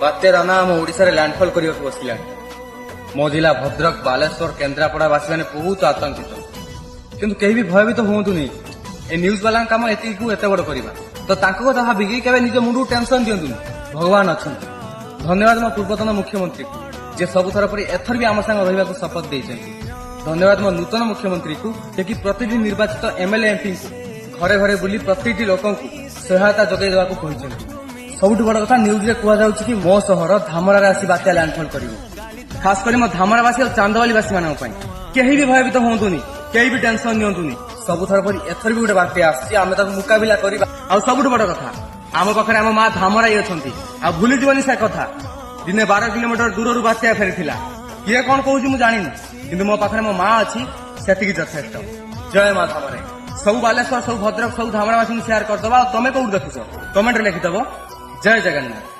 ବାତ୍ୟା ଦାନା ଆମ ଓଡ଼ିଶାରେ ଲ୍ୟାଣ୍ଡଫଲ୍ କରିବାକୁ ବସିଲାଣି। ମୋ ଜିଲ୍ଲା ଭଦ୍ରକ, ବାଲେଶ୍ୱର, କେନ୍ଦ୍ରାପଡ଼ା ବାସୀମାନେ ବହୁତ ଆତଙ୍କିତ। କିନ୍ତୁ କେହି ବି ଭୟଭୀତ ହୁଅନ୍ତୁନି। ଏ ନ୍ୟୁଜ୍ ବାଲାଙ୍କ କାମ ଏତିକିକୁ ଏତେ ବଡ କରିବା। ତ ତାଙ୍କ କଥା ଭାବିକି କେବେ ନିଜ ମୁଣ୍ଡକୁ ଟେନସନ ଦିଅନ୍ତୁନି। ଭଗବାନ ଅଛନ୍ତି। ଧନ୍ୟବାଦ ମୋ ପୂର୍ବତନ ମୁଖ୍ୟମନ୍ତ୍ରୀକୁ, ଯିଏ ସବୁଥର ପରି ଏଥର ବି ଆମ ସାଙ୍ଗ ରହିବାକୁ ଶପଥ ଦେଇଛନ୍ତି। ଧନ୍ୟବାଦ ମୋ ନୂତନ ମୁଖ୍ୟମନ୍ତ୍ରୀକୁ, ଯିଏକି ପ୍ରତିଟି ନିର୍ବାଚିତ ଏମଏଲଏ, ଏମପିଙ୍କୁ ଘରେ ଘରେ ବୁଲି ପ୍ରତିଟି ଲୋକଙ୍କୁ ସହାୟତା ଯୋଗାଇ ଦେବାକୁ କହିଛନ୍ତି। ସବୁଠୁ ବଡ କଥା, ନ୍ୟୁଜରେ କୁହାଯାଉଛି କି ମୋ ସହର ଧାମରାରେ ଆସି ବାତ୍ୟା ଲ୍ୟାଣ୍ଡଫଲ୍ କରିବ। ଖାସ କରି ମୋ ଧାମରାବାସୀ ଆଉ ଚାନ୍ଦବାଲିବାସୀ ମାନଙ୍କ ପାଇଁ, କେହି ବି ଭୟଭୀତ ହୁଅନ୍ତୁନି, କେହି ବି ଟେନସନ ନିଅନ୍ତୁନି। ସବୁଥର ପରି ଏଥର ବି ଗୋଟେ ବାତ୍ୟା ଆସିଛି, ଆମେ ତାକୁ ମୁକାବିଲା କରିବା। ଆଉ ସବୁଠୁ ବଡ କଥା, ଆମ ପାଖରେ ଆମ ମା ଧାମରାଇ ଅଛନ୍ତି। ଆଉ ଭୁଲିଯିବନି ସେ କଥା, ଦିନେ 12 କିଲୋମିଟର ଦୂରରୁ ବାତ୍ୟା ଫେରିଥିଲା। କିଏ କଣ କହୁଛି ମୁଁ ଜାଣିନି, କିନ୍ତୁ ମୋ ପାଖରେ ମୋ ମା ଅଛି, ସେତିକି ଯଥେଷ୍ଟ। ଜୟ ମା ଧାମରାଇ। ସବୁ ବାଲେଶ୍ୱର, ସବୁ ଭଦ୍ରକ, ସବୁ ଧାମରାବାସୀଙ୍କୁ ସେୟାର କରିଦବା। ଆଉ ତମେ କୋଉଠି ଦେଖୁଛ, କମେଣ୍ଟରେ ଲେଖିଦବ। ଜୟ ଜଗନ୍ନାଥ।